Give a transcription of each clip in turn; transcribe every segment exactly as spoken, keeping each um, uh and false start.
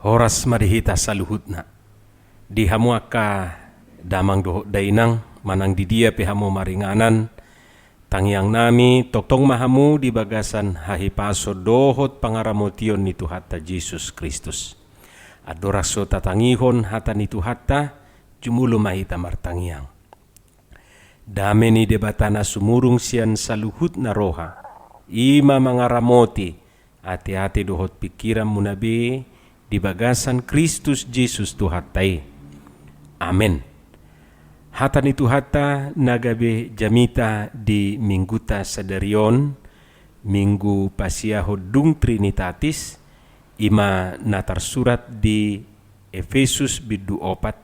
Horas ma di hita saluhutna. Di hamu angka damang dohot dainang, manang di dia pe hamu maringanan, tangiangnami, tongtong ma hamu di bagasan hahipason dohot pangaramotion ni Tuhanta Jesus Kristus. Andorang so tatangihon hata ni Tuhanta, jumolo ma hita martangiang. Dame ni Debata na sumurung sian saluhutna roha, i ma mangaramoti ateate dohot pingkiranmuna be di bagasan Kristus Jesus Tuhanta i. Amen. Hata ni Tuhanta na gabe jamita di Mingguta sadari on, Minggu pasiahon dung Trinitatis, i ma na tarsurat di Efesus bindu opat,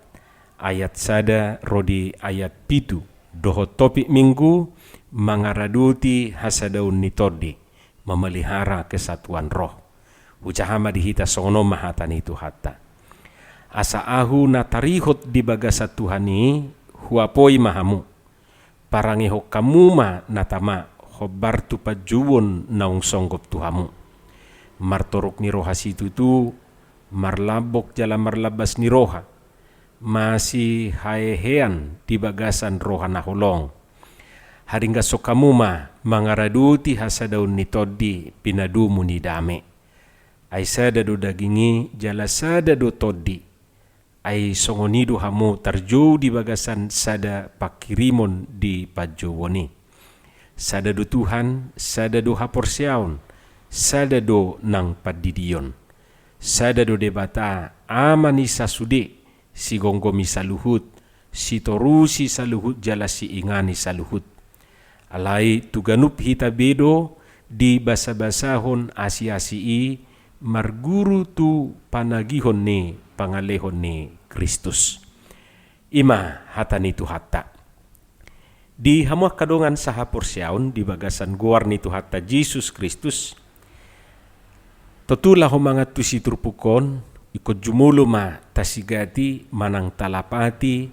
ayat sada ro di ayat pitu, dohot topik Minggu, mangaradoti hasadaon ni tondi, memelihara kesatuan roh. Hujaha ma di hita, songon on ma hata ni Tuhanta. Asa ahu na tarihot di bagasan Tuhan i, huapoi ma hamu. Parangehon hamu ma na tama, hombar tu panjouon naung songgop tu hamu. Martoruk ni roha situtu, marlambok jala marlambas ni roha, masihahehean di bagasan roha na holong. Haringashon hamu ma mangaradoti hasadaon ni tondi pinadomu ni dame. Ai sada do daging i, jala sada do tondi. Ai songon i do hamu tarjou di bagasan sada panghirimon di panjouon i. Sada do Tuhan, sada do haporseaon, sada do nang pandidion. Sada do Debata, Ama ni sasude, sigomgomi saluhut, sitorusi saluhut jala siingani saluhut. Alai tu ganup hita be do dibasabasahon asiasi i, marguru tu panagihon ni pangalehon ni Kristus. I ma hata ni Tuhanta. Di hamu angka dongan sahaporseaon di bagasan goar ni Tuhanta Jesus Kristus, tontu laho mangantusi turpuk on, ingkon jumolo ma tasigati manang talapati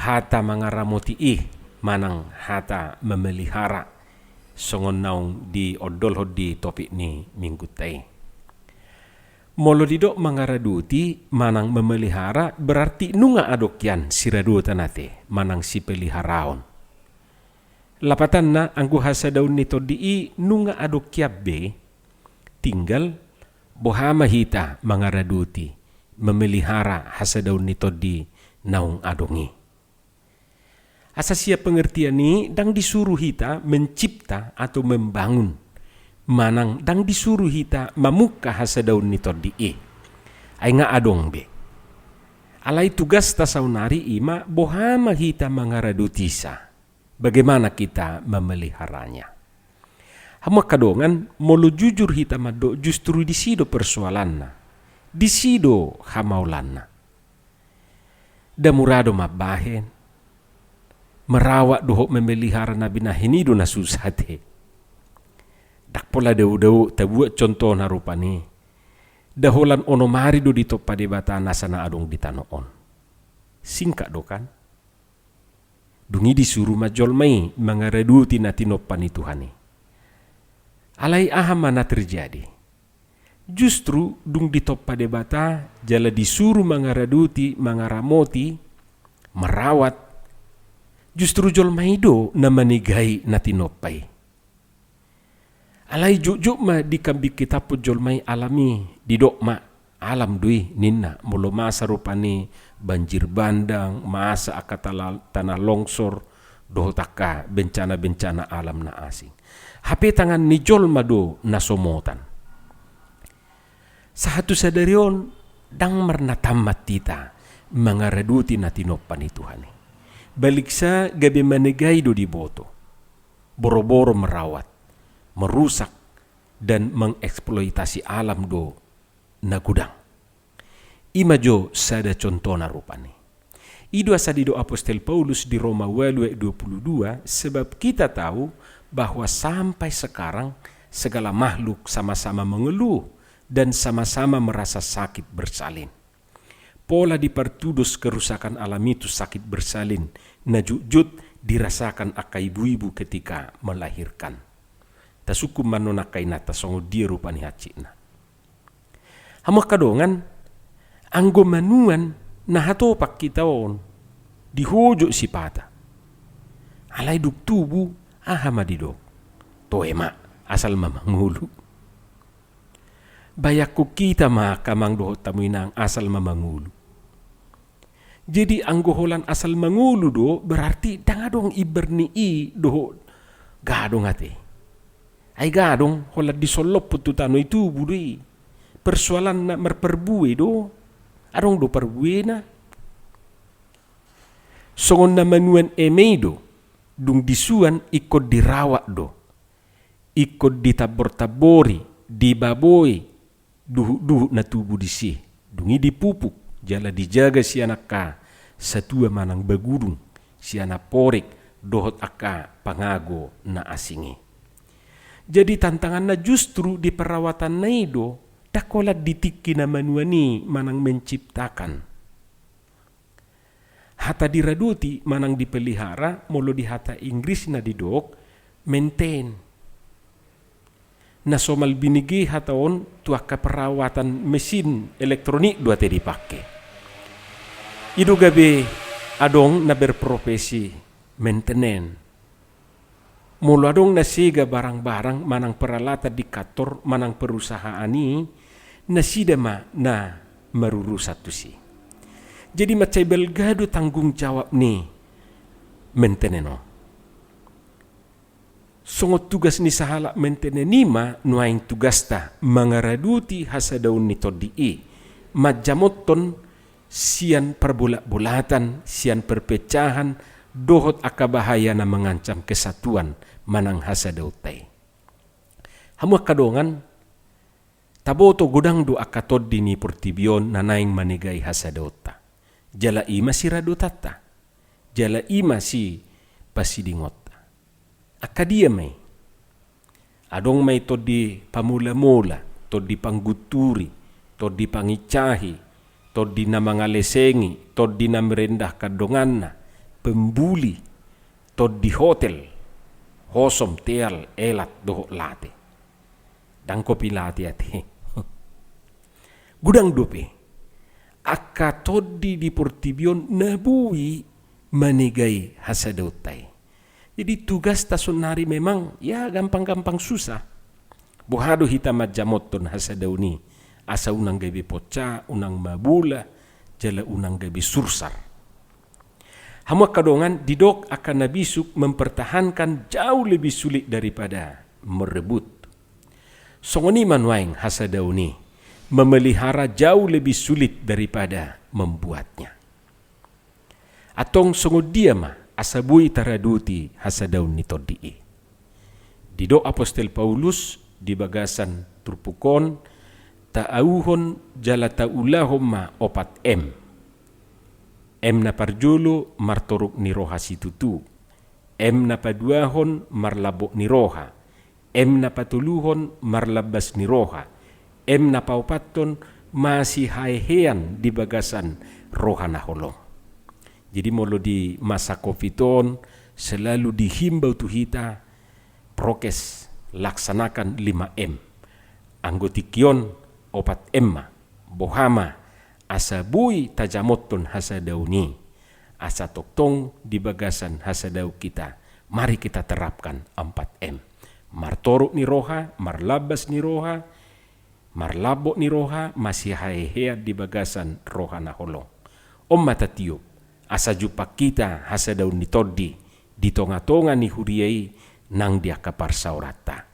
hata mangaramoti i, manang hata memelihara, songon naung diondolhon di topik ni Mingguta i. Molo didok mangaradoti manang memelihara, berarti nunga adong hian siradotan ate manang sipeliharaon. Lapatanna, anggo hasadaon ni tondi i nunga adong hian be, tinggal boha ma hita mangaradoti, memelihara hasadaon ni tondi naung adong i. Asa sian pengertian i, ndang disuru hita mencipta atau membangun, manang ndang disuru hita mamungka hasadaon ni tondi i. Ai nga adong be. Alai tugasta saonari i ma boha ma hita mangaradotisa. Bagaimana kita memeliharanya? Hamu angka dongan, molo jujur hita mandok, justru disi do persoalanna, disi do hamaolanna. Nda mura do mambahen, merawat dohot memelihara na binahen i do na susah ate. Ndang pola dao-dao tabuat contohna rupani. Nda holan onom ari do ditompa Debata nasa na adong di tano on. Singkat do kan? Dung i disuru ma jolma i mangaradoti na tinompa ni Tuhan i. Alai aha ma na terjadi? Justru dung ditompa Debata jala disuru mangaradoti, mangaramoti, merawat, justru jolma i do na manegai na tinompa i. Alai jotjot ma dikambingkitaphon jolma i alam i, didok ma, alam do i ninna, molo masa rupani banjir bandang, masa angka tala-, tanah longsor, dohot angka bencana-bencana alam na asing. Hape tangan ni jolma do na somotan. Sahat tu sadari on, ndang marnatammat hita mangaradoti na tinompa ni Tuhan i. Baliksa gabe manegai do diboto. Boro-boro merawat, merusak, dan mengeksploitasi alam do na godang. I ma jo sada contohna rupani. I do asa didok apostel Paulus di Roma ualu ayat dua puluh dua, sebab kita tahu bahwa sampai sekarang segala makhluk sama-sama mengeluh dan sama-sama merasa sakit bersalin. Pola dipartudos kerusakan alam i tu sakit bersalin na jotjot dirasakan angka ibu-ibu ketika melahirkan. Tasungkun ma annon angka inanta songon dia rupani hansitna. Hamu angka dongan, Anggo manuan na hatopak hita on, dihojok sipata. Alai dung tubu, aha ma didok? Toe ma, asal ma mangolu. Bayangkon hita ma angka amang dohot hamu inang, asal ma mangolu. Jadi anggo holan asal mangolu do, berarti ndang adong imber ni i dohot gadong ate. Ai gadong holan disollophon tu tano i, tubu do i. Persoalanna marparbue do, adong do parbuena. Songon na manuan eme i do, dung disuan ingkon dirawat do. Ingkon ditambor-tambori, dibaboi, duhut-duhut na tubu disi. Dung i dipupuk, jala dijaga sian angka satua manang bagudung, sian amporik, dohot angka pangago na asing i. Jadi tantanganna justru di perawatanna i do, ndang holan di tingki na manuan i manang menciptakan. Hata diradoti manang dipelihara, molo di hata Inggrisna didok maintain. Na somal binege hata on tu angka perawatan mesin elektronik do ate dipake. I do gabe adong na berprofesi maintenance. Molo adong na sega barang-barang manang peralatan di kantor manang perusahaan i, nasida ma na marurusan tusi. Jadi mansai balga do tanggung jawab ni maintenance on. Songon tugas ni sahalak maintenance i ma nuaeng tugasta mangaradoti hasadaon ni tondi i, manjamothon sian parbolat-bolatan, sian perpecahan, dohot angka bahaya na mangancam kesatuan manang hasadaonta i. Hamu angka dongan, taboto godang do angka tondi ni portibi on na naeng manegai hasadaonta. Jala i ma siradotanta. Jala i ma sipasidingonta. Angka dia ma i? Adong ma i tondi pamola-mola, tondi panggunturi, tondi pangincahi, tondi na mangalesengi, tondi na merendahkan donganna, pembuli, tondi hotel, hosom, teal, elat, dohot late. Ndang kopi late ate. Godang dope angka tondi di portibi on na boi manegai hasadaonta i. Jadi tugasta saonari memang, ya, gampang-gampang susah. Boha do hita manjamothon hasadaon i, asa unang gabe poncah, unang mabola, jala unang gabe sursar. Hamu angka dongan, didok angka na bisuk mempertahankan jauh lebih sulit daripada merebut. Songon i ma nuaeng hasadaon i, memelihara jauh lebih sulit daripada membuatnya. Antong songon dia ma asa boi taradoti hasadaon ni tondi i? Didok apostel Paulus di bagasan turpuk on, taauhon jala taulahon ma opat M. M na parjolo martorop ni roha situtu. M na paduahon marlambok ni roha. M na patoluhon marlambas ni roha. M na paopathon masihahehean di bagasan roha na holong. Jadi molo di masa covid on selalu dihimbau tu hita prokes, laksanakan lima M. Anggo tingki on opat M ma. Boha ma asa boi tajamothon hasadaon i, asa tongtong di bagasan hasadaon hita, mari kita terapkan empat M. Martorop ni roha, marlambas ni roha, marlambok ni roha, masihahehean di bagasan roha na holong. On ma tatiop, asa jumpang hita hasadaon ni tondi di tonga-tonga ni huria i nang di angka parsaoranta.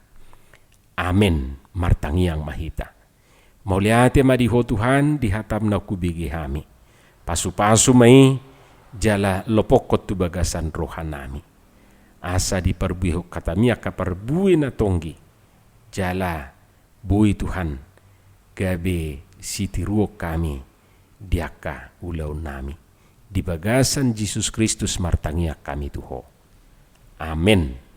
Amen. Martangiang ma hita. Mauliate ma di Ho Tuhan di hataM na hubege hami. Pasu-pasu ma i jala lopokkon tu bagasan rohanami. Asa diparbuehon hataMi angka parbue na tonggi. Jala boi Tuhan gabe sitiruon hami di angka ulaonnami. Di bagasan Jesus Kristus martangiang hami tu Ho. Amen.